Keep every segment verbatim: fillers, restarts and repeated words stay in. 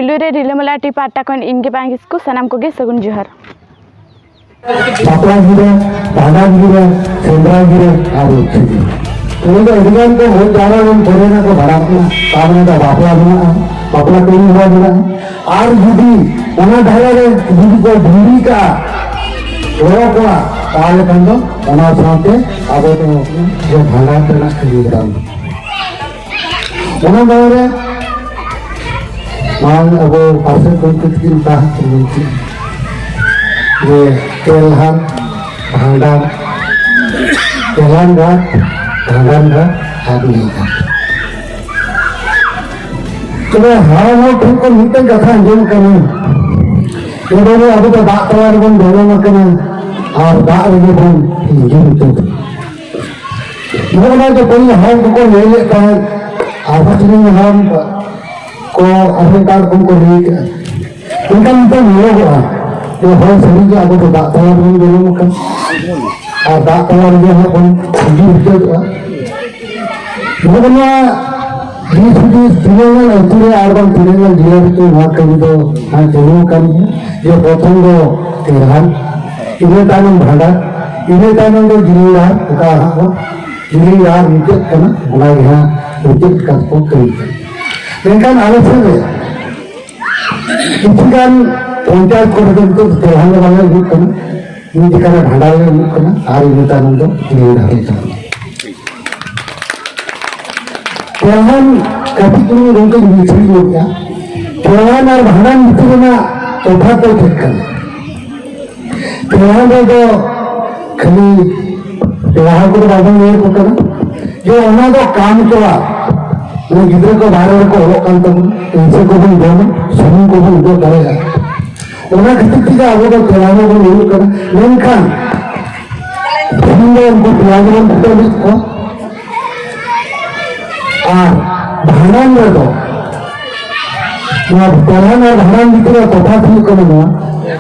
ᱯᱩᱭᱞᱩ ᱨᱮ ᱨᱤᱞᱟᱹᱢᱟᱞᱟ ᱴᱤ ᱯᱟᱦᱴᱟ ᱠᱷᱚᱱ ᱤᱧ ᱜᱮ ᱵᱟᱝ ᱠᱤᱥᱠᱩ, ᱥᱟᱱᱟᱢ ᱠᱚᱜᱮ ᱥᱟᱹᱜᱩᱱ ᱡᱚᱦᱟᱨ᱾ ᱵᱟᱯᱞᱟ ᱜᱤᱨᱟᱹ, ᱵᱷᱟᱸᱰᱟᱱ ᱜᱤᱨᱟᱹ, ᱥᱮᱸᱫᱽᱨᱟ ᱜᱤᱨᱟᱹ ᱟᱨ ᱩᱛᱥᱚᱵ ᱜᱤᱨᱟᱹ᱾ ᱩᱱᱤ ᱫᱚ ᱟᱹᱰᱤ ᱜᱟᱱ ᱠᱚ ᱦᱚᱲ ᱡᱟᱣᱨᱟ ᱞᱮᱱ ᱯᱚᱨᱮ ᱨᱮᱱᱟᱜ ᱠᱚ ᱵᱷᱟᱲᱟ ᱠᱟᱱᱟ᱾ ᱛᱟᱨ ᱢᱟᱱᱮ ᱫᱚ ᱵᱟᱯᱞᱟ ᱢᱮᱱᱟᱜᱼᱟ, ᱵᱟᱯᱞᱟ ᱠᱟᱹᱢᱤ ᱦᱚᱨᱟ ᱢᱮᱱᱟᱜᱼᱟ᱾ ᱟᱨ ᱡᱩᱫᱤ ᱚᱱᱟ ᱫᱷᱟᱨᱮ ᱨᱮ ᱡᱩᱫᱤ ᱠᱚ ᱵᱷᱤᱲᱤ ᱠᱟᱜᱼᱟ, ᱜᱚᱲᱚ ᱠᱚᱣᱟ, ᱛᱟᱦᱚᱞᱮ ᱠᱷᱟᱱ ᱫᱚ ᱚᱱᱟ ᱥᱟᱶᱛᱮ ᱟᱵᱚ ᱫᱚ ᱡᱮ ᱵᱷᱟᱸᱰᱟᱱ ᱨᱮᱱᱟᱜ ᱠᱟᱹᱢᱤ ᱦᱚᱨᱟ ᱢᱮᱱᱟᱜᱼᱟ᱾ ᱚᱱᱟ ᱵᱟᱨᱮ ᱨᱮ ᱢᱟᱱ ᱟᱵᱚ ᱯᱟᱨᱥᱮᱛ ᱜᱚᱢᱠᱮ ᱛᱟᱹᱠᱤᱱ ᱚᱠᱟ ᱦᱟᱸᱜ ᱠᱤᱱ ᱢᱮᱱ ᱠᱮᱫ ᱡᱮ ᱛᱮᱞᱦᱟᱱ ᱵᱷᱟᱸᱰᱟᱱ, ᱛᱮᱞᱦᱟᱱ ᱜᱷᱟᱴ, ᱵᱷᱟᱸᱰᱟᱱ ᱜᱷᱟᱴ ᱟᱨ ᱱᱟᱹᱭ ᱜᱷᱟᱴ᱾ ᱛᱚᱵᱮ ᱦᱟᱲᱟᱢ ᱦᱚᱲ ᱴᱷᱮᱱ ᱠᱷᱚᱱ ᱢᱤᱫᱴᱮᱱ ᱠᱟᱛᱷᱟ ᱟᱸᱡᱚᱢ ᱠᱟᱱᱟ, ᱮ ᱵᱟᱹᱵᱩ, ᱟᱵᱚ ᱫᱚ ᱫᱟᱜ ᱛᱟᱞᱟ ᱨᱮᱵᱚᱱ ᱵᱚᱞᱚᱱ ᱠᱟᱱᱟ ᱟᱨ ᱫᱟᱜ ᱨᱮᱜᱮ ᱵᱚᱱ ᱞᱤᱸᱜᱤ ᱩᱛᱟᱹᱨ᱾ ᱱᱚᱜᱼᱚ ᱱᱚᱣᱟ ᱫᱚ ᱯᱟᱹᱦᱤᱞ ᱦᱟᱲᱟᱢ ᱠᱚᱠᱚ ᱞᱟᱹᱭ ᱞᱮᱫ ᱛᱟᱦᱮᱸᱫ, ᱟᱨᱦᱚᱸ ᱛᱤᱱᱟᱹᱝ ᱦᱟᱲᱟᱢ ᱠᱚ ᱟᱨᱦᱚᱸ ᱮᱴᱟᱜ ᱨᱚᱠᱚᱢ ᱠᱚ ᱞᱟᱹᱭ ᱠᱮᱫᱼᱟ᱾ ᱢᱮᱱᱠᱷᱟᱱ ᱱᱤᱛᱚᱜ ᱧᱮᱞᱚᱜᱚᱜᱼᱟ ᱡᱮ ᱦᱳᱭ, ᱥᱟᱹᱨᱤᱜᱮ ᱟᱵᱚ ᱫᱚ ᱫᱟᱜ ᱛᱟᱞᱟ ᱨᱮᱵᱚᱱ ᱡᱚᱱᱚᱢ ᱟᱠᱟᱱᱟ ᱟᱨ ᱫᱟᱜ ᱛᱟᱞᱟ ᱨᱮᱜᱮ ᱦᱟᱸᱜ ᱵᱚᱱ ᱥᱤᱸᱫᱩᱨ ᱢᱩᱪᱟᱹᱫᱚᱜᱼᱟ᱾ ᱱᱚᱜᱼᱚ ᱱᱚᱣᱟ ᱫᱤᱥ ᱦᱩᱫᱤᱥ ᱛᱤᱱᱟᱹᱜ ᱜᱟᱱ ᱟᱹᱛᱩ ᱨᱮ ᱟᱨ ᱵᱟᱝ ᱛᱤᱱᱟᱹᱜ ᱜᱟᱱ ᱡᱮᱞᱟ ᱨᱮᱪᱚ ᱱᱚᱣᱟ ᱠᱟᱹᱢᱤ ᱫᱚ ᱦᱟᱸᱜ ᱪᱟᱹᱞᱩ ᱟᱠᱟᱱ ᱜᱮᱭᱟ, ᱡᱮ ᱯᱨᱚᱛᱷᱚᱢ ᱫᱚ ᱛᱮᱞᱦᱟᱱ, ᱤᱱᱟᱹ ᱛᱟᱭᱱᱚᱢ ᱵᱷᱟᱸᱰᱟᱱ, ᱤᱱᱟᱹ ᱛᱟᱭᱱᱚᱢ ᱫᱚ ᱡᱤᱞᱤᱧ ᱰᱟᱦᱟᱨ, ᱚᱠᱟ ᱦᱟᱸᱜ ᱵᱚᱱ ᱡᱤᱞᱤᱧ ᱰᱟᱦᱟᱨ ᱢᱩᱪᱟᱹᱫ ᱠᱟᱱᱟ, ᱚᱱᱟ ᱜᱮ ᱦᱟᱸᱜ ᱢᱩᱪᱟᱹᱫ ᱠᱟᱛᱮ ᱠᱚ ᱠᱟᱹᱢᱤ ᱠᱟᱱᱟ᱾ ᱢᱮᱱᱠᱷᱟᱱ ᱟᱞᱮ ᱥᱮᱫ ᱨᱮ ᱠᱤᱪᱷᱩ ᱜᱟᱱ ᱯᱚᱧᱪᱟᱭᱮᱛ ᱠᱚᱨᱮ ᱫᱚ ᱱᱤᱛᱚᱜ ᱫᱚ ᱛᱮᱞᱦᱟᱱ ᱫᱚ ᱵᱟᱞᱮ ᱦᱩᱭᱩᱜ ᱠᱟᱱᱟ, ᱢᱤᱫ ᱡᱚᱠᱷᱟ ᱨᱮ ᱵᱷᱟᱸᱰᱟᱱ ᱞᱮ ᱦᱩᱭᱩᱜ ᱠᱟᱱᱟ ᱟᱨ ᱤᱱᱟᱹ ᱛᱟᱭᱱᱚᱢ ᱫᱚ ᱡᱤᱞᱤᱧ ᱰᱟᱦᱟᱨ ᱞᱮ ᱪᱟᱞᱟᱜ ᱠᱟᱱᱟ᱾ ᱛᱮᱞᱦᱟᱱ ᱠᱟᱹᱴᱤᱡ ᱪᱩᱞᱩᱝ ᱜᱚᱢᱠᱮᱧ ᱵᱤᱪᱷᱤ ᱧᱚᱜ ᱮᱫᱟ᱾ ᱛᱮᱞᱦᱟᱱ ᱟᱨ ᱵᱷᱟᱸᱰᱟᱱ ᱵᱷᱤᱛᱤᱨ ᱨᱮᱱᱟᱜ ᱛᱚᱯᱷᱟᱛ ᱫᱚ ᱪᱮᱫ ᱠᱟᱱᱟ? ᱛᱮᱞᱦᱟᱱ ᱨᱮᱫᱚ ᱠᱷᱟᱹᱞᱤ ᱯᱮᱲᱟ ᱦᱚᱲ ᱠᱚᱫᱚ ᱵᱟᱵᱚᱱ ᱞᱟᱹᱭ ᱟᱠᱚ ᱠᱟᱱᱟ, ᱡᱮ ᱚᱱᱟ ᱫᱚ ᱠᱟᱢ ᱪᱚᱞᱟ, ᱢᱟᱱᱮ ᱜᱤᱫᱽᱨᱟᱹ ᱠᱚ ᱵᱟᱦᱨᱮ ᱨᱮᱠᱚ ᱚᱞᱚᱜ ᱠᱟᱱ ᱛᱟᱵᱚᱱᱟ, ᱯᱩᱭᱥᱟᱹ ᱠᱚᱵᱚᱱ ᱡᱚᱢᱟ, ᱥᱩᱱᱩᱢ ᱠᱚᱵᱚᱱ ᱚᱡᱚᱜ ᱫᱟᱲᱮᱭᱟᱜᱼᱟ᱾ ᱚᱱᱟ ᱠᱷᱟᱹᱛᱤᱨ ᱛᱮᱜᱮ ᱟᱵᱚ ᱫᱚ ᱛᱮᱞᱦᱟᱱ ᱨᱮᱵᱚᱱ ᱩᱰᱩᱠ ᱠᱟᱱᱟ᱾ ᱢᱮᱱᱠᱷᱟᱱ ᱛᱮᱦᱮᱧ ᱫᱚ ᱩᱱᱠᱩ ᱯᱮᱲᱟ ᱜᱮᱵᱚᱱ ᱠᱩᱴᱟᱹᱢᱮᱫ ᱠᱚᱣᱟ᱾ ᱟᱨ ᱵᱷᱟᱸᱰᱟᱱ ᱨᱮᱫᱚ, ᱱᱚᱣᱟ ᱛᱮᱞᱦᱟᱱ ᱟᱨ ᱵᱷᱟᱸᱰᱟᱱ ᱵᱷᱤᱛᱨᱤ ᱨᱮ ᱛᱚᱯᱷᱟᱛ ᱦᱩᱭᱩᱜ ᱠᱟᱱᱟ ᱱᱚᱣᱟ,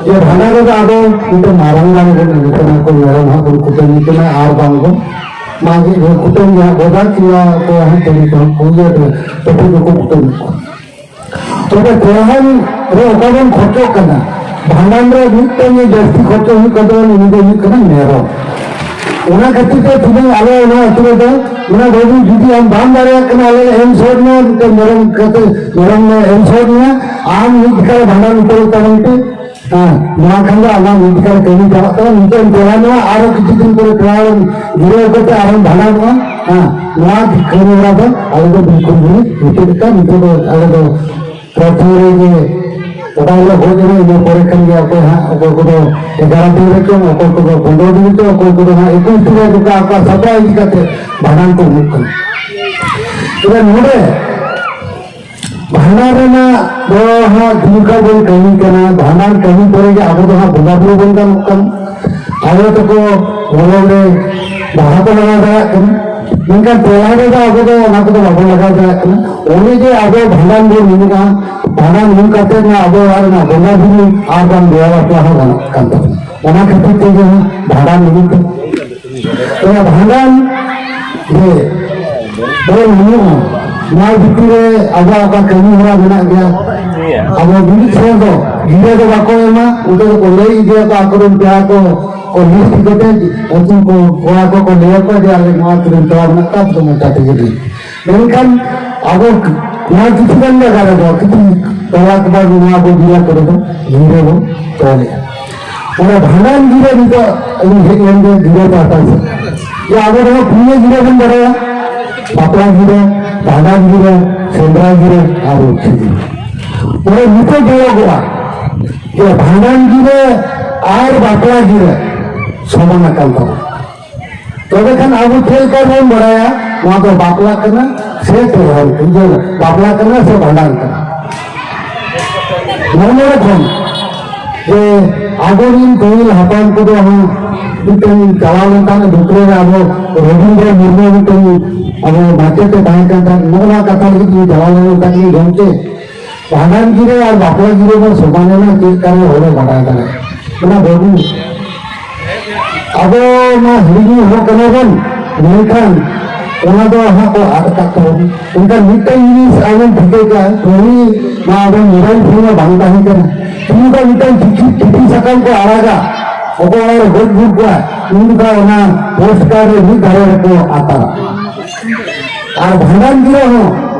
ᱡᱮ ᱵᱷᱟᱸᱰᱟᱱ ᱨᱮᱫᱚ ᱟᱵᱚ ᱢᱤᱫᱴᱮᱱ ᱢᱟᱨᱟᱝ ᱫᱟᱲᱮ ᱵᱚᱱ ᱮᱢᱮ ᱠᱟᱱᱟ, ᱚᱠᱚᱭ ᱢᱮᱨᱚᱢ ᱦᱟᱸᱜ ᱵᱚᱱ ᱠᱩᱴᱟᱹᱢᱮ ᱠᱟᱱᱟ, ᱟᱨ ᱵᱟᱝ ᱵᱚᱱ ᱢᱟᱜᱮ ᱠᱩᱴᱟᱹᱢ ᱜᱮ ᱦᱟᱸᱜ ᱵᱚᱫᱟ ᱠᱤᱝᱵᱟ ᱚᱠᱚᱭ ᱦᱟᱸᱜ ᱛᱟᱹᱨᱤ ᱠᱚᱦᱚᱸ ᱠᱚ ᱤᱭᱟᱹ ᱛᱮ ᱛᱚᱯᱷᱟᱛ ᱫᱚᱠᱚ ᱠᱩᱴᱟᱹᱢᱮᱫ ᱠᱚᱣᱟ᱾ ᱛᱚᱵᱮ ᱛᱮᱦᱮᱧ ᱨᱮ ᱚᱠᱟ ᱵᱚᱱ ᱠᱷᱚᱨᱪᱚᱜ ᱠᱟᱱᱟ, ᱵᱷᱟᱸᱰᱟᱱ ᱨᱮ ᱢᱤᱫᱴᱟᱝ ᱜᱮ ᱡᱟᱹᱥᱛᱤ ᱠᱷᱚᱨᱪᱚ ᱦᱩᱭᱩᱜ ᱠᱟᱱ ᱛᱟᱵᱚᱱᱟ, ᱩᱱᱤ ᱫᱚ ᱦᱩᱭᱩᱜ ᱠᱟᱱᱟ ᱢᱮᱨᱚᱢ᱾ ᱚᱱᱟ ᱠᱷᱟᱹᱛᱤᱨ ᱛᱮ ᱛᱮᱦᱮᱧ ᱟᱞᱮ ᱚᱱᱟ ᱟᱹᱛᱩ ᱨᱮᱫᱚ ᱚᱱᱟ ᱵᱟᱹᱵᱩ ᱡᱩᱫᱤ ᱟᱢ ᱵᱟᱢ ᱫᱟᱲᱮᱭᱟᱜ ᱠᱟᱱᱟ, ᱟᱞᱮ ᱞᱮ ᱮᱢ ᱥᱚᱫ ᱢᱮᱭᱟ, ᱢᱤᱫᱴᱟᱝ ᱢᱮᱨᱚᱢ ᱠᱟᱛᱮ ᱢᱮᱨᱚᱢ ᱞᱮ ᱮᱢ ᱥᱚᱫ ᱢᱮᱭᱟ, ᱟᱢ ᱢᱤᱫ ᱡᱚᱠᱷᱟ ᱵᱷᱟᱸᱰᱟᱱ ᱩᱛᱟᱹᱨ ᱛᱟᱵᱚᱱ ᱯᱮ᱾ ᱦᱮᱸ, ᱱᱚᱣᱟ ᱠᱷᱟᱱ ᱫᱚ ᱟᱢᱟᱜ ᱢᱤᱫ ᱡᱚᱠᱷᱟ ᱠᱟᱹᱢᱤ ᱪᱟᱵᱟᱜ ᱛᱟᱢᱟ, ᱱᱤᱛᱚᱜ ᱮᱢ ᱪᱟᱞᱟᱣ ᱮᱱᱟ, ᱟᱨᱚ ᱠᱤᱪᱷᱩ ᱫᱤᱱ ᱯᱚᱨᱮ ᱯᱮᱲᱟ ᱦᱚᱲᱮᱢ ᱜᱤᱨᱟᱹ ᱠᱟᱛᱮ ᱟᱨᱦᱚᱸ ᱵᱷᱟᱸᱰᱟᱱᱚᱜᱼᱟ᱾ ᱦᱮᱸ, ᱱᱚᱣᱟ ᱠᱟᱹᱢᱤ ᱦᱚᱨᱟ ᱫᱚ ᱟᱞᱮ ᱫᱚ ᱵᱤᱞᱠᱩᱞ ᱜᱮ ᱢᱩᱪᱟᱹᱫ ᱟᱠᱟᱱ᱾ ᱱᱤᱛᱚᱜ ᱫᱚ ᱟᱞᱮ ᱫᱚ ᱯᱨᱚᱛᱷᱚᱢ ᱨᱮᱜᱮ ᱚᱠᱟ ᱦᱤᱞᱳᱜ ᱜᱚᱡ ᱮᱱᱟ, ᱤᱱᱟᱹ ᱯᱚᱨᱮ ᱠᱷᱟᱱ ᱜᱮ ᱚᱠᱚᱭ ᱦᱟᱸᱜ, ᱚᱠᱚᱭ ᱠᱚᱫᱚ ᱮᱜᱟᱨᱚ ᱫᱤᱱ ᱨᱮ ᱪᱚᱝ, ᱚᱠᱚᱭ ᱠᱚᱫᱚ ᱯᱚᱱᱨᱚ ᱫᱤᱱ ᱨᱮ ᱪᱚᱝ, ᱚᱠᱚᱭ ᱠᱚᱫᱚ ᱦᱟᱸᱜ ᱮᱠᱩᱥ ᱫᱤᱱ ᱨᱮ ᱱᱚᱝᱠᱟ ᱟᱠᱚᱣᱟᱜ ᱥᱟᱯᱲᱟᱣ ᱤᱫᱤ ᱠᱟᱛᱮ ᱵᱷᱟᱸᱰᱟᱱ ᱠᱚ ᱦᱩᱭᱩᱜ ᱠᱟᱱᱟ᱾ ᱛᱚᱵᱮ ᱱᱚᱰᱮ ᱵᱷᱟᱸᱰᱟᱱ ᱨᱮᱱᱟᱜ ᱫᱚ ᱦᱟᱸᱜ ᱡᱮᱞᱮᱠᱟ ᱵᱚᱱ ᱠᱟᱹᱢᱤ ᱠᱟᱱᱟ, ᱵᱷᱟᱸᱰᱟᱱ ᱠᱟᱹᱢᱤ ᱯᱚᱨᱮ ᱜᱮ ᱟᱵᱚ ᱫᱚ ᱦᱟᱸᱜ ᱵᱚᱸᱜᱟ ᱵᱩᱨᱩ ᱵᱚᱱ ᱜᱟᱱᱚᱜ ᱠᱟᱱᱟ᱾ ᱟᱭᱳ ᱛᱟᱠᱚ ᱢᱚᱞᱚᱝ ᱨᱮ ᱵᱟᱦᱟ ᱠᱚ ᱞᱟᱜᱟᱣ ᱫᱟᱲᱮᱭᱟᱜ ᱠᱟᱱᱟ, ᱢᱮᱱᱠᱷᱟᱱ ᱴᱚᱞᱟ ᱨᱮᱫᱚ ᱟᱵᱚ ᱫᱚ ᱚᱱᱟ ᱠᱚᱫᱚ ᱵᱟᱵᱚᱱ ᱞᱟᱜᱟᱣ ᱫᱟᱲᱮᱭᱟᱜ ᱠᱟᱱᱟ᱾ ᱚᱱᱮ ᱡᱮ ᱟᱵᱚ ᱵᱷᱟᱸᱰᱟᱱ ᱵᱚᱱ ᱢᱮᱱᱮᱜᱼᱟ, ᱵᱷᱟᱸᱰᱟᱱ ᱦᱩᱭ ᱠᱟᱛᱮ ᱢᱟ ᱟᱵᱚ ᱚᱲᱟᱜ ᱨᱮᱱᱟᱜ ᱵᱚᱸᱜᱟ ᱵᱩᱨᱩ ᱟᱨ ᱵᱟᱝ ᱵᱮᱣᱟ ᱵᱟᱯᱞᱟ ᱦᱚᱸ ᱜᱟᱱᱚᱜ ᱠᱟᱱ ᱛᱟᱵᱚᱱᱟ᱾ ᱚᱱᱟ ᱠᱷᱟᱹᱛᱤᱨ ᱛᱮᱜᱮ ᱵᱷᱟᱸᱰᱟᱱ ᱱᱤᱢᱤᱛᱛᱮ ᱛᱚ ᱵᱷᱟᱸᱰᱟᱱ ᱡᱮ ᱵᱚᱱ ᱦᱩᱭᱩᱜᱼᱟ, ᱱᱚᱣᱟ ᱵᱷᱤᱛᱤᱨ ᱨᱮ ᱟᱵᱚᱣᱟᱜ ᱚᱠᱟ ᱠᱟᱹᱢᱤ ᱦᱚᱨᱟ ᱢᱮᱱᱟᱜ ᱜᱮᱭᱟ᱾ ᱟᱵᱚ ᱢᱤᱫ ᱥᱮᱫ ᱫᱚ ᱜᱤᱨᱟᱹ ᱫᱚ ᱵᱟᱠᱚ ᱮᱢᱟ, ᱚᱱᱛᱮ ᱫᱚᱠᱚ ᱞᱟᱹᱭ ᱤᱫᱤᱭᱟᱠᱚ ᱟᱠᱚᱨᱮᱱ ᱯᱮᱲᱟ ᱠᱚ, ᱠᱚ ᱞᱤᱥᱴ ᱠᱟᱛᱮ ᱩᱱᱠᱩ ᱠᱚ, ᱠᱚᱲᱟ ᱠᱚᱠᱚ ᱞᱟᱹᱭ ᱟᱠᱚᱣᱟ ᱡᱮ ᱟᱞᱮ ᱱᱚᱣᱟ ᱟᱹᱛᱩ ᱨᱮᱱ ᱯᱮᱲᱟ ᱢᱮᱱᱟᱜ ᱠᱚᱣᱟ, ᱟᱯᱮ ᱫᱚ ᱢᱚᱪᱟ ᱛᱮᱜᱮ ᱞᱟᱹᱭ᱾ ᱢᱮᱱᱠᱷᱟᱱ ᱟᱵᱚ ᱱᱚᱣᱟ ᱠᱤᱪᱷᱩ ᱜᱟᱱ ᱡᱟᱭᱜᱟ ᱨᱮᱫᱚ ᱠᱤᱪᱷᱩ ᱴᱚᱞᱟ ᱠᱚ ᱱᱚᱣᱟ ᱠᱚ ᱡᱤᱞᱟ ᱠᱚᱨᱮ ᱫᱚ ᱜᱤᱨᱟᱹ ᱵᱚᱱ ᱛᱚᱞᱮᱜᱼᱟ᱾ ᱚᱱᱟ ᱵᱷᱟᱸᱰᱟᱱ ᱜᱤᱨᱟᱹ ᱱᱤᱛᱚᱜ ᱟᱹᱞᱤᱧ ᱦᱮᱡ ᱞᱮᱱ ᱜᱮ ᱜᱤᱨᱟᱹ ᱯᱟᱦᱴᱟ ᱥᱮᱫ᱾ ᱡᱮ ᱟᱵᱚ ᱫᱚ ᱯᱩᱱᱭᱟᱹ ᱜᱤᱨᱟᱹ ᱵᱚᱱ ᱵᱟᱲᱟᱭᱟ, ᱵᱟᱯᱞᱟ ᱜᱤᱨᱟᱹ, ᱵᱷᱟᱸᱰᱟᱱ ᱜᱤᱨᱟᱹ, ᱥᱮᱸᱫᱽᱨᱟ ᱜᱤᱨᱟᱹ ᱟᱨ ᱨᱩᱠᱷᱤᱭᱟᱹ ᱜᱤᱨᱟᱹ᱾ ᱚᱱᱟ ᱱᱤᱛᱚᱜ ᱧᱮᱞᱚᱜᱚᱜᱼᱟ ᱡᱮ ᱵᱷᱟᱸᱰᱟᱱ ᱜᱤᱨᱟᱹ ᱟᱨ ᱵᱟᱯᱞᱟ ᱜᱤᱨᱟᱹ ᱥᱚᱢᱟᱱ ᱟᱠᱟᱱ ᱛᱟᱵᱚᱱᱟ᱾ ᱛᱚᱵᱮ ᱠᱷᱟᱱ ᱟᱵᱚ ᱪᱮᱫ ᱞᱮᱠᱟ ᱵᱚᱱ ᱵᱟᱲᱟᱭᱟ ᱱᱚᱣᱟ ᱫᱚ ᱵᱟᱯᱞᱟ ᱠᱟᱱᱟ ᱥᱮ ᱛᱮᱦᱟᱱ, ᱤᱭᱟᱹ, ᱵᱟᱯᱞᱟ ᱠᱟᱱᱟ ᱥᱮ ᱵᱷᱟᱸᱰᱟᱱ ᱠᱟᱱᱟ? ᱱᱚᱜᱼᱚ ᱱᱚᱰᱮ ᱠᱷᱚᱱ ᱡᱮ ᱟᱵᱚᱨᱮᱱ ᱯᱟᱹᱦᱤᱞ ᱦᱟᱯᱲᱟᱢ ᱠᱚᱫᱚ ᱦᱚᱸ ᱢᱤᱫᱴᱮᱱ ᱪᱟᱞᱟᱣ ᱞᱮᱱᱠᱷᱟᱱ ᱫᱩᱯᱲᱟᱹ ᱨᱮ ᱟᱵᱚ ᱨᱚᱵᱤᱱᱫᱨᱚ ᱢᱩᱨᱢᱩ ᱢᱤᱫᱴᱮᱱ ᱟᱵᱚ ᱢᱟᱪᱮᱛ ᱮ ᱛᱟᱦᱮᱸ ᱠᱟᱱ ᱛᱟᱦᱮᱸᱫ, ᱱᱚᱜᱼᱚ ᱱᱚᱣᱟ ᱠᱟᱛᱷᱟ ᱞᱟᱹᱜᱤᱫ ᱤᱧ ᱪᱟᱞᱟᱣ ᱞᱮᱱ ᱛᱟᱦᱮᱸᱫ, ᱜᱚᱢᱠᱮ, ᱵᱷᱟᱸᱰᱟᱱ ᱜᱤᱨᱟᱹ ᱟᱨ ᱵᱟᱯᱞᱟ ᱜᱤᱨᱟᱹ ᱫᱚ ᱥᱚᱢᱟᱱ ᱮᱱᱟ, ᱪᱮᱫ ᱠᱟᱨᱚᱱ ᱦᱚᱲᱮ ᱵᱟᱰᱟᱭ ᱫᱟᱲᱮᱭᱟᱜᱼᱟ? ᱚᱱᱟ ᱵᱟᱹᱵᱩ, ᱟᱵᱚ ᱢᱟ ᱦᱤᱲᱤᱧ ᱦᱚᱲ ᱠᱟᱱᱟ ᱵᱚᱱ, ᱢᱮᱱᱠᱷᱟᱱ ᱚᱱᱟ ᱫᱚ ᱦᱟᱸᱜ ᱠᱚ ᱟᱫ ᱟᱠᱟᱫ ᱛᱟᱵᱚᱱᱟ᱾ ᱮᱱᱠᱷᱟᱱ ᱢᱤᱫᱴᱟᱝ ᱡᱤᱱᱤᱥ ᱟᱵᱚ ᱴᱷᱤᱠᱟᱹ ᱠᱟᱜᱼᱟ, ᱯᱟᱹᱦᱤᱞ ᱢᱟ ᱟᱵᱚ ᱢᱳᱵᱟᱭᱤᱞ ᱯᱷᱳᱱ ᱢᱟ ᱵᱟᱝ ᱛᱟᱦᱮᱸ ᱠᱟᱱᱟ᱾ ᱛᱤᱱ ᱫᱚ ᱢᱤᱫᱴᱟᱝ ᱪᱤᱴᱷᱤ, ᱪᱤᱴᱷᱤ ᱥᱟᱠᱟᱢ ᱠᱚ ᱟᱲᱟᱜᱟ, ᱚᱠᱚᱭ ᱚᱲᱟᱜ ᱨᱮ ᱜᱚᱡ ᱜᱩᱨ ᱠᱚᱣᱟ, ᱩᱱ ᱡᱚᱠᱷᱟᱜ ᱚᱱᱟ ᱯᱳᱥᱴ ᱠᱟᱨᱰ ᱨᱮ ᱢᱤᱫ ᱫᱷᱟᱨᱮ ᱨᱮᱠᱚ ᱟᱛᱟᱨᱟ᱾ ᱟᱨ ᱵᱷᱟᱸᱰᱟᱱ ᱜᱤᱨᱟᱹ ᱦᱚᱸ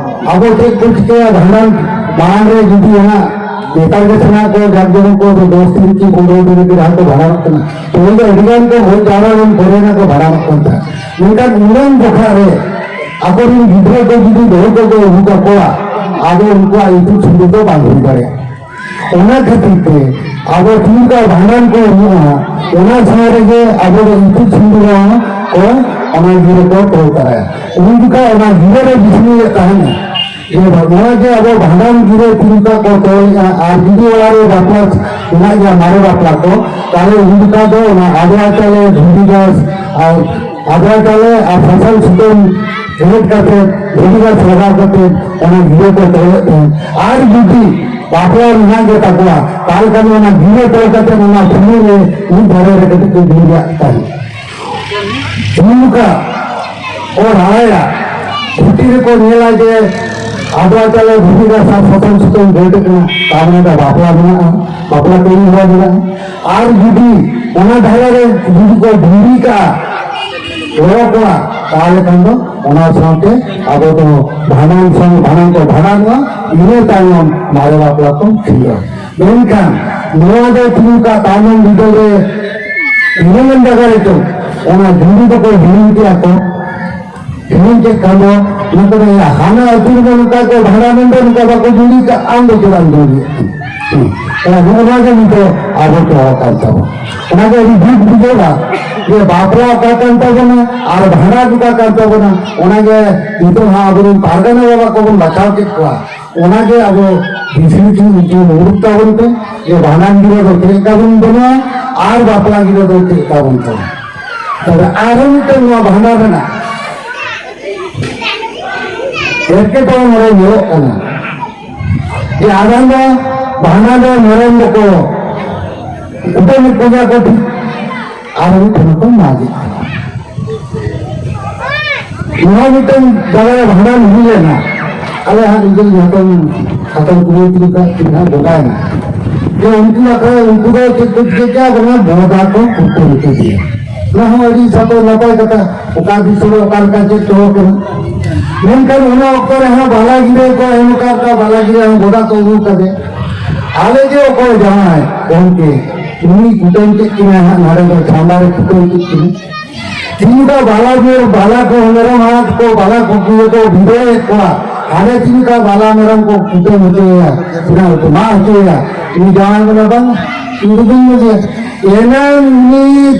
ᱟᱵᱚ ᱪᱮᱫ ᱠᱚ ᱪᱤᱠᱟᱹᱭᱟ, ᱵᱷᱟᱸᱰᱟᱱ ᱢᱟᱲᱟᱝ ᱨᱮ ᱡᱩᱫᱤ ᱚᱱᱟ ᱱᱮᱛᱟᱨ ᱜᱮ ᱥᱮᱬᱟ ᱠᱚ ᱡᱟᱠ ᱡᱚᱢᱚᱠ ᱠᱚ ᱫᱚᱥ ᱫᱤᱱ ᱠᱤ ᱯᱚᱱᱨᱚ ᱫᱤᱱ ᱨᱮᱜᱮ ᱡᱟᱦᱟᱸ ᱠᱚ ᱵᱷᱟᱸᱰᱟᱱᱚᱜ ᱠᱟᱱᱟ, ᱛᱚᱵᱮ ᱫᱚ ᱟᱹᱰᱤ ᱜᱟᱱ ᱠᱚ ᱜᱚᱡ ᱡᱟᱣᱨᱟ ᱞᱮᱱ ᱯᱚᱨᱮ ᱱᱟ ᱠᱚ ᱵᱷᱟᱸᱰᱟᱱᱚᱜ ᱠᱟᱱ ᱛᱟᱦᱮᱸᱫ᱾ ᱢᱮᱱᱠᱷᱟᱱ ᱩᱱᱟᱹᱝ ᱡᱚᱠᱷᱟ ᱨᱮ ᱟᱠᱚᱨᱮᱱ ᱜᱤᱫᱽᱨᱟᱹ ᱠᱚ ᱡᱩᱫᱤ ᱵᱟᱹᱦᱩ ᱠᱚᱠᱚ ᱟᱹᱜᱩ ᱠᱟᱠᱚᱣᱟ, ᱟᱫᱚ ᱩᱱᱠᱩᱣᱟᱜ ᱤᱛᱩᱫ ᱥᱤᱸᱫᱩᱨ ᱫᱚ ᱵᱟᱝ ᱦᱩᱭ ᱫᱟᱲᱮᱭᱟᱜᱼᱟ᱾ ᱚᱱᱟ ᱠᱷᱟᱹᱛᱤᱨ ᱛᱮ ᱟᱵᱚ ᱛᱤᱱ ᱡᱚᱠᱷᱟ ᱵᱷᱟᱸᱰᱟᱱ ᱠᱚ ᱮᱢᱚᱜᱼᱟ, ᱚᱱᱟ ᱥᱟᱶ ᱨᱮᱜᱮ ᱟᱵᱚ ᱫᱚ ᱤᱛᱩᱫ ᱥᱤᱸᱫᱩᱨ ᱦᱚᱸ ᱠᱚ ᱚᱱᱟ ᱜᱤᱨᱟᱹ ᱠᱚ ᱛᱚᱞ ᱛᱟᱨᱟᱭᱟ᱾ ᱩᱱ ᱡᱚᱠᱷᱟ ᱚᱱᱟ ᱜᱤᱨᱟᱹ ᱨᱮ ᱵᱤᱥᱱᱩᱭᱮᱫ ᱛᱟᱦᱮᱱᱟ ᱡᱮ ᱱᱚᱣᱟ ᱡᱮ ᱟᱵᱚ ᱵᱷᱟᱸᱰᱟᱱ ᱜᱤᱨᱟᱹ ᱛᱤᱱ ᱡᱚᱠᱷᱟ ᱠᱚ ᱛᱚᱞᱮᱜᱼᱟ, ᱟᱨ ᱡᱩᱫᱤ ᱚᱲᱟᱜ ᱨᱮ ᱵᱟᱯᱞᱟ ᱢᱮᱱᱟᱜ ᱜᱮᱭᱟ, ᱢᱟᱨᱮ ᱵᱟᱯᱞᱟ ᱠᱚ, ᱛᱟᱦᱞᱮ ᱩᱱ ᱡᱚᱠᱷᱟ ᱫᱚ ᱚᱱᱟ ᱟᱫᱽᱣᱟ ᱪᱟᱣᱞᱮ, ᱫᱷᱩᱵᱤ ᱜᱷᱟᱥ ᱟᱨ ᱟᱫᱽᱣᱟ ᱪᱟᱣᱞᱮ ᱟᱨ ᱥᱟᱥᱟᱝ ᱥᱩᱛᱟᱹᱢ ᱜᱷᱮᱸᱴ ᱠᱟᱛᱮ, ᱫᱷᱩᱵᱤ ᱜᱷᱟᱥ ᱞᱟᱜᱟᱣ ᱠᱟᱛᱮ ᱚᱱᱟ ᱜᱤᱨᱟᱹ ᱠᱚ ᱛᱚᱞᱮᱫ ᱛᱟᱦᱮᱸᱫ᱾ ᱟᱨ ᱡᱩᱫᱤ ᱵᱟᱯᱞᱟ ᱢᱮᱱᱟᱜ ᱜᱮ ᱛᱟᱠᱚᱣᱟ, ᱛᱟᱦᱞᱮ ᱠᱷᱟᱱ ᱚᱱᱟ ᱜᱤᱨᱟᱹ ᱛᱚᱞ ᱠᱟᱛᱮ ᱚᱱᱟ ᱥᱩᱢᱩᱝ ᱨᱮ ᱢᱤᱫ ᱫᱷᱟᱨᱮ ᱨᱮ ᱠᱟᱹᱴᱤᱡ ᱠᱚ ᱫᱩᱲᱩᱵ ᱠᱟᱜ ᱛᱟᱦᱮᱸᱫ᱾ ᱱᱚᱝᱠᱟ ᱠᱚ ᱨᱟᱲᱟᱭᱟ, ᱵᱷᱤᱛᱤᱨ ᱨᱮᱠᱚ ᱧᱮᱞᱟ ᱡᱮ ᱟᱫᱽᱣᱟ ᱪᱟᱣᱞᱮ, ᱫᱷᱩᱵᱤ ᱜᱷᱟᱥ ᱟᱨ ᱥᱟᱥᱟᱝ ᱥᱩᱛᱟᱹᱢ ᱜᱷᱮᱸᱴ ᱠᱟᱱᱟ, ᱛᱟᱨ ᱢᱟᱱᱮ ᱫᱚ ᱵᱟᱯᱞᱟ ᱢᱮᱱᱟᱜᱼᱟ, ᱵᱟᱯᱞᱟ ᱠᱟᱹᱢᱤ ᱦᱚᱨᱟ ᱢᱮᱱᱟᱜᱼᱟ᱾ ᱟᱨ ᱡᱩᱫᱤ ᱚᱱᱟ ᱫᱷᱟᱨᱮ ᱨᱮ ᱡᱩᱫᱤ ᱠᱚ ᱰᱩᱝᱨᱤ ᱠᱟᱜᱼᱟ, ᱞᱚᱲᱚ ᱠᱚᱣᱟ, ᱛᱟᱦᱞᱮ ᱠᱷᱟᱱ ᱫᱚ ᱚᱱᱟ ᱥᱟᱶᱛᱮ ᱟᱵᱚ ᱫᱚ ᱵᱷᱟᱸᱰᱟᱱ ᱥᱟᱶ ᱵᱷᱟᱸᱰᱟᱱ ᱠᱚ ᱵᱷᱟᱸᱰᱟᱱᱚᱜᱼᱟ, ᱤᱱᱟᱹ ᱛᱟᱭᱱᱚᱢ ᱢᱟᱨᱮ ᱵᱟᱯᱞᱟ ᱠᱚ ᱠᱷᱤᱨᱟ᱾ ᱢᱮᱱᱠᱷᱟᱱ ᱱᱚᱣᱟ ᱫᱚ ᱛᱤᱱᱟᱹᱜ ᱛᱟᱭᱱᱚᱢ ᱵᱤᱫᱟᱹᱞ ᱨᱮ ᱛᱤᱱᱟᱹᱜ ᱜᱟᱱ ᱡᱟᱭᱜᱟ ᱨᱮ ᱪᱚᱝ ᱚᱱᱟ ᱡᱩᱢᱤ ᱫᱚᱠᱚ ᱦᱤᱲᱤᱧ ᱠᱮᱜᱼᱟ ᱠᱚ᱾ ᱦᱤᱲᱤᱧ ᱠᱮᱫ ᱠᱷᱟᱱ ᱫᱚ ᱱᱩᱠᱩ ᱫᱚ ᱦᱟᱱᱟ ᱟᱹᱛᱩ ᱨᱮᱫᱚ ᱱᱚᱝᱠᱟ ᱠᱚ ᱵᱷᱟᱸᱰᱟᱱ ᱮᱱ ᱫᱚ ᱱᱚᱝᱠᱟ ᱵᱟᱠᱚ ᱡᱩᱢᱤ ᱠᱟᱜᱼᱟ, ᱟᱢ ᱫᱚ ᱪᱮᱫᱟᱜ ᱮᱢ ᱡᱩᱢᱤᱭᱮᱫ ᱠᱟᱱᱟ? ᱦᱮᱸ᱾ ᱱᱚᱜᱼᱚ ᱱᱚᱣᱟ ᱜᱮ ᱱᱤᱛᱚᱜ ᱟᱵᱚ ᱠᱚ ᱠᱟᱱ ᱛᱟᱵᱚᱱᱟ᱾ ᱚᱱᱟᱜᱮ ᱟᱹᱰᱤ ᱫᱩᱠ ᱵᱩᱡᱷᱟᱹᱜᱼᱟ ᱡᱮ ᱵᱟᱯᱞᱟ ᱚᱠᱟ ᱠᱟᱱ ᱛᱟᱵᱚᱱᱟ ᱟᱨ ᱵᱷᱟᱸᱰᱟᱱ ᱚᱠᱟ ᱠᱟᱱ ᱛᱟᱵᱚᱱᱟ᱾ ᱚᱱᱟᱜᱮ ᱱᱤᱛᱚᱜ ᱦᱟᱸᱜ ᱟᱵᱚᱨᱮᱱ ᱯᱟᱨᱜᱟᱱᱟ ᱵᱟᱵᱟ ᱠᱚᱵᱚᱱ ᱵᱟᱪᱷᱟᱣ ᱠᱮᱫ ᱠᱚᱣᱟ᱾ ᱚᱱᱟᱜᱮ ᱟᱵᱚ ᱵᱤᱥᱲᱤ ᱴᱷᱤᱠ ᱩᱪᱤᱛ ᱢᱩᱦᱩᱨᱛ ᱛᱟᱵᱚᱱ ᱯᱮ ᱡᱮ ᱵᱷᱟᱸᱰᱟᱱ ᱜᱤᱨᱟᱹ ᱫᱚ ᱪᱮᱫ ᱞᱮᱠᱟ ᱵᱚᱱ ᱵᱮᱱᱟᱣᱟ ᱟᱨ ᱵᱟᱯᱞᱟ ᱜᱤᱨᱟᱹ ᱫᱚ ᱪᱮᱫ ᱞᱮᱠᱟ ᱵᱚᱱ ᱛᱚᱞᱟ᱾ ᱛᱚᱵᱮ ᱟᱨᱦᱚᱸ ᱢᱤᱫᱴᱮᱱ ᱱᱚᱣᱟ ᱵᱷᱟᱸᱰᱟᱱ ᱨᱮᱱᱟᱜ ᱮᱴᱠᱮᱴᱚᱬᱮ ᱱᱚᱰᱮ ᱧᱮᱞᱚᱜ ᱠᱟᱱᱟ ᱡᱮ ᱟᱫᱷᱟᱱ ᱫᱚ ᱵᱷᱟᱸᱰᱟᱱ ᱨᱮ ᱢᱮᱨᱚᱢ ᱫᱚᱠᱚ ᱠᱩᱴᱟᱹᱢᱮᱫ ᱠᱚᱜᱮᱭᱟ ᱠᱚ ᱴᱷᱤᱠ, ᱟᱨ ᱢᱤᱫᱴᱮᱱ ᱠᱚ ᱢᱟᱜᱮᱫ ᱠᱚᱣᱟ᱾ ᱱᱚᱣᱟ ᱢᱤᱫᱴᱟᱝ ᱡᱟᱭᱜᱟ ᱨᱮ ᱵᱷᱟᱸᱰᱟᱱ ᱦᱩᱭ ᱞᱮᱱᱟ᱾ ᱟᱞᱮ ᱦᱟᱸᱜ ᱱᱤᱡᱮ ᱦᱟᱛᱚᱢ, ᱦᱟᱛᱚᱢ ᱠᱩᱲᱤ ᱛᱤᱱᱟᱹᱜ ᱜᱟᱱ ᱵᱚᱸᱜᱟᱭᱮᱱᱟ᱾ ᱡᱮ ᱩᱱᱠᱩ ᱟᱠᱷᱲᱟ ᱨᱮ ᱩᱱᱠᱩ ᱫᱚ ᱪᱮᱫ ᱠᱚ ᱪᱤᱠᱟᱹ ᱠᱮᱜᱼᱟ? ᱵᱟᱝᱟ, ᱵᱚᱫᱟ ᱠᱚ ᱠᱩᱴᱟᱹᱢ ᱠᱮᱫᱮᱭᱟ᱾ ᱚᱱᱟ ᱦᱚᱸ ᱟᱹᱰᱤ ᱥᱟᱯᱟᱵ ᱱᱟᱯᱟᱭ ᱠᱟᱛᱷᱟ᱾ ᱚᱠᱟ ᱫᱤᱥᱚᱢ ᱨᱮ ᱚᱠᱟ ᱞᱮᱠᱟ ᱪᱮᱫ ᱪᱚᱞᱚᱜ ᱠᱟᱱᱟ᱾ ᱢᱮᱱᱠᱷᱟᱱ ᱚᱱᱟ ᱚᱠᱛᱚ ᱨᱮᱦᱚᱸ ᱵᱟᱞᱟ ᱜᱤᱨᱟᱹ ᱠᱚ ᱮᱢ ᱟᱠᱟᱫ ᱠᱚᱣᱟ, ᱵᱟᱞᱟ ᱜᱤᱨᱟᱹ ᱦᱚᱸ ᱵᱚᱫᱟ ᱠᱚ ᱟᱹᱜᱩ ᱠᱟᱫᱮ᱾ ᱟᱞᱮ ᱡᱮ ᱚᱠᱚᱭ ᱡᱟᱶᱟᱭ ᱜᱚᱢᱠᱮ, ᱩᱱᱤ ᱠᱩᱴᱟᱹᱢ ᱠᱮᱫ ᱠᱤᱱᱟᱭ ᱦᱟᱸᱜ, ᱱᱚᱰᱮ ᱫᱚ ᱪᱷᱟᱢᱰᱟ ᱨᱮ ᱠᱩᱴᱟᱹᱢ ᱠᱮᱫ ᱠᱤᱱᱟ᱾ ᱛᱤᱱ ᱫᱚ ᱵᱟᱞᱟ ᱜᱮ, ᱵᱟᱞᱟ ᱠᱚ ᱢᱮᱨᱚᱢ ᱟᱲᱟᱜ ᱠᱚ, ᱵᱟᱞᱟ ᱠᱚ ᱠᱚ ᱵᱷᱤᱲᱟᱹᱣᱮᱫ ᱠᱚᱣᱟ᱾ ᱦᱟᱱᱮ ᱪᱮᱫ ᱞᱮᱠᱟ ᱵᱟᱞᱟ ᱢᱮᱨᱚᱢ ᱠᱚ ᱠᱩᱴᱟᱹᱢ ᱦᱚᱪᱚᱭᱟ, ᱪᱮᱫᱟᱜ ᱠᱚ ᱢᱟᱜ ᱦᱚᱪᱚᱭᱟ᱾ ᱩᱱᱤ ᱡᱟᱶᱟᱭ ᱢᱮᱱᱟ, "ᱵᱟᱝ, ᱤᱧ ᱫᱚ ᱵᱟᱹᱧ ᱢᱚᱡᱮᱭᱟ᱾ ᱮᱱᱟᱝ ᱩᱱᱤ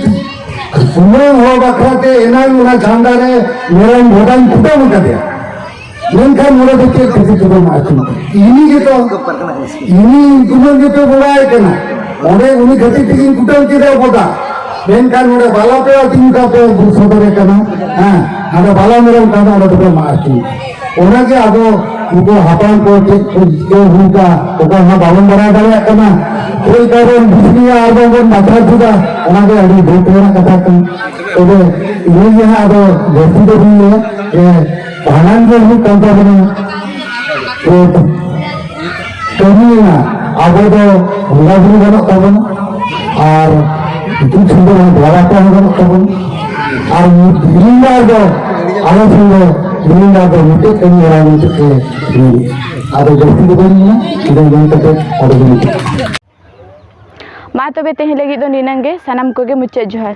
ᱥᱩᱢᱟᱹᱝ ᱦᱚᱲ ᱵᱟᱠᱷᱨᱟ ᱛᱮ ᱮᱱᱟᱝ ᱚᱱᱟ ᱪᱷᱟᱢᱰᱟ ᱨᱮ ᱢᱮᱨᱚᱢ ᱵᱷᱚᱫᱟᱧ ᱠᱩᱴᱟᱹᱢ ᱟᱠᱟᱫᱮᱭᱟ᱾ ᱢᱮᱱᱠᱷᱟᱱ ᱱᱚᱰᱮ ᱫᱚ ᱪᱮᱫ ᱠᱷᱟᱹᱛᱤᱨ ᱛᱮ ᱵᱟᱝ ᱟᱹᱛᱤᱧ ᱠᱟᱱᱟ?" ᱤᱱᱤ ᱜᱮᱛᱚ, ᱤᱱᱤ ᱩᱱᱠᱩ ᱜᱮᱛᱚ ᱵᱚᱸᱜᱟᱭ ᱠᱟᱱᱟ᱾ ᱚᱸᱰᱮ ᱩᱱᱤ ᱠᱷᱟᱹᱛᱤᱨ ᱛᱮᱜᱮᱧ ᱠᱩᱴᱟᱹᱢ ᱠᱮᱫᱮᱭᱟ ᱵᱚᱫᱟ᱾ ᱢᱮᱱᱠᱷᱟᱱ ᱱᱚᱰᱮ ᱵᱟᱞᱟ ᱯᱮ ᱟᱹᱛᱤᱧ ᱠᱟᱛᱮ ᱥᱚᱫᱚᱨᱮ ᱠᱟᱱᱟ᱾ ᱦᱮᱸ, ᱱᱚᱰᱮ ᱵᱟᱞᱟ ᱢᱮᱨᱚᱢ ᱠᱟᱱᱟ, ᱚᱸᱰᱮ ᱫᱚᱯᱮ ᱢᱟᱜ ᱟᱹᱛᱤᱧ᱾ ᱚᱱᱟᱜᱮ ᱟᱵᱚ ᱩᱱᱠᱩ ᱦᱟᱯᱲᱟᱢ ᱠᱚ ᱪᱮᱫ ᱠᱚ ᱪᱤᱠᱟᱹ ᱦᱩᱭ ᱠᱟᱜᱼᱟ, ᱚᱠᱟ ᱦᱚᱸ ᱵᱟᱵᱚᱱ ᱵᱟᱲᱟᱭ ᱫᱟᱲᱮᱭᱟᱜ ᱠᱟᱱᱟ᱾ ᱪᱮᱫ ᱞᱮᱠᱟ ᱵᱚᱱ ᱵᱤᱥᱲᱤᱭᱟ ᱟᱨ ᱵᱟᱵᱚᱱ ᱵᱟᱛᱷᱟ ᱛᱩᱫᱟ, ᱚᱱᱟᱜᱮ ᱟᱹᱰᱤ ᱫᱩᱠ ᱨᱮᱱᱟᱜ ᱠᱟᱛᱷᱟ ᱠᱟᱱᱟ᱾ ᱛᱚᱵᱮ ᱤᱱᱟᱹᱜᱮ ᱦᱟᱸᱜ ᱟᱫᱚ ᱡᱟᱹᱥᱛᱤ ᱫᱚ ᱵᱟᱹᱧ ᱞᱟᱹᱭᱟ ᱡᱮ ᱵᱷᱟᱸᱰᱟᱱ ᱜᱮ ᱦᱩᱭᱩᱜ ᱠᱟᱱ ᱛᱟᱵᱚᱱᱟ᱾ ᱛᱚ ᱠᱟᱹᱢᱤᱭᱮᱱᱟ, ᱟᱵᱚ ᱫᱚ ᱵᱚᱸᱜᱟ ᱵᱩᱨᱩ ᱜᱟᱱᱚᱜ ᱛᱟᱵᱚᱱᱟ, ᱟᱨ ᱤᱛᱩᱫ ᱥᱤᱸᱫᱩᱨ ᱦᱚᱸ ᱵᱟᱵᱟ ᱠᱚ ᱦᱚᱸ ᱜᱟᱱᱚᱜ ᱛᱟᱵᱚᱱᱟ, ᱟᱨ ᱵᱤᱨᱤᱱᱫᱟ ᱫᱚ ᱟᱞᱮ ᱥᱮᱱ ᱫᱚ ᱵᱤᱨᱤᱱᱫᱟ ᱫᱚ ᱢᱤᱫᱴᱮᱡ ᱠᱟᱹᱢᱤ ᱦᱚᱨᱟ ᱢᱮᱱᱛᱮ ᱠᱚ ᱢᱮᱱᱮᱫᱼᱟ᱾ ᱟᱫᱚ ᱡᱟᱹᱥᱛᱤ ᱫᱚ ᱵᱟᱹᱧ ᱢᱮᱱᱟ, ᱤᱱᱟᱹ ᱢᱮᱱ ᱠᱟᱛᱮ ᱟᱫᱚ ᱵᱟᱹᱧ ᱢᱩᱪᱟᱹᱫ᱾ ᱢᱟ ᱛᱚᱵᱮ ᱛᱮᱦᱮᱧ ᱞᱟᱹᱜᱤᱫ ᱫᱚ ᱱᱤᱱᱟᱹᱝ ᱜᱮ, ᱥᱟᱱᱟᱢ ᱠᱚᱜᱮ ᱢᱩᱪᱟᱹᱫ ᱡᱚᱦᱟᱨ᱾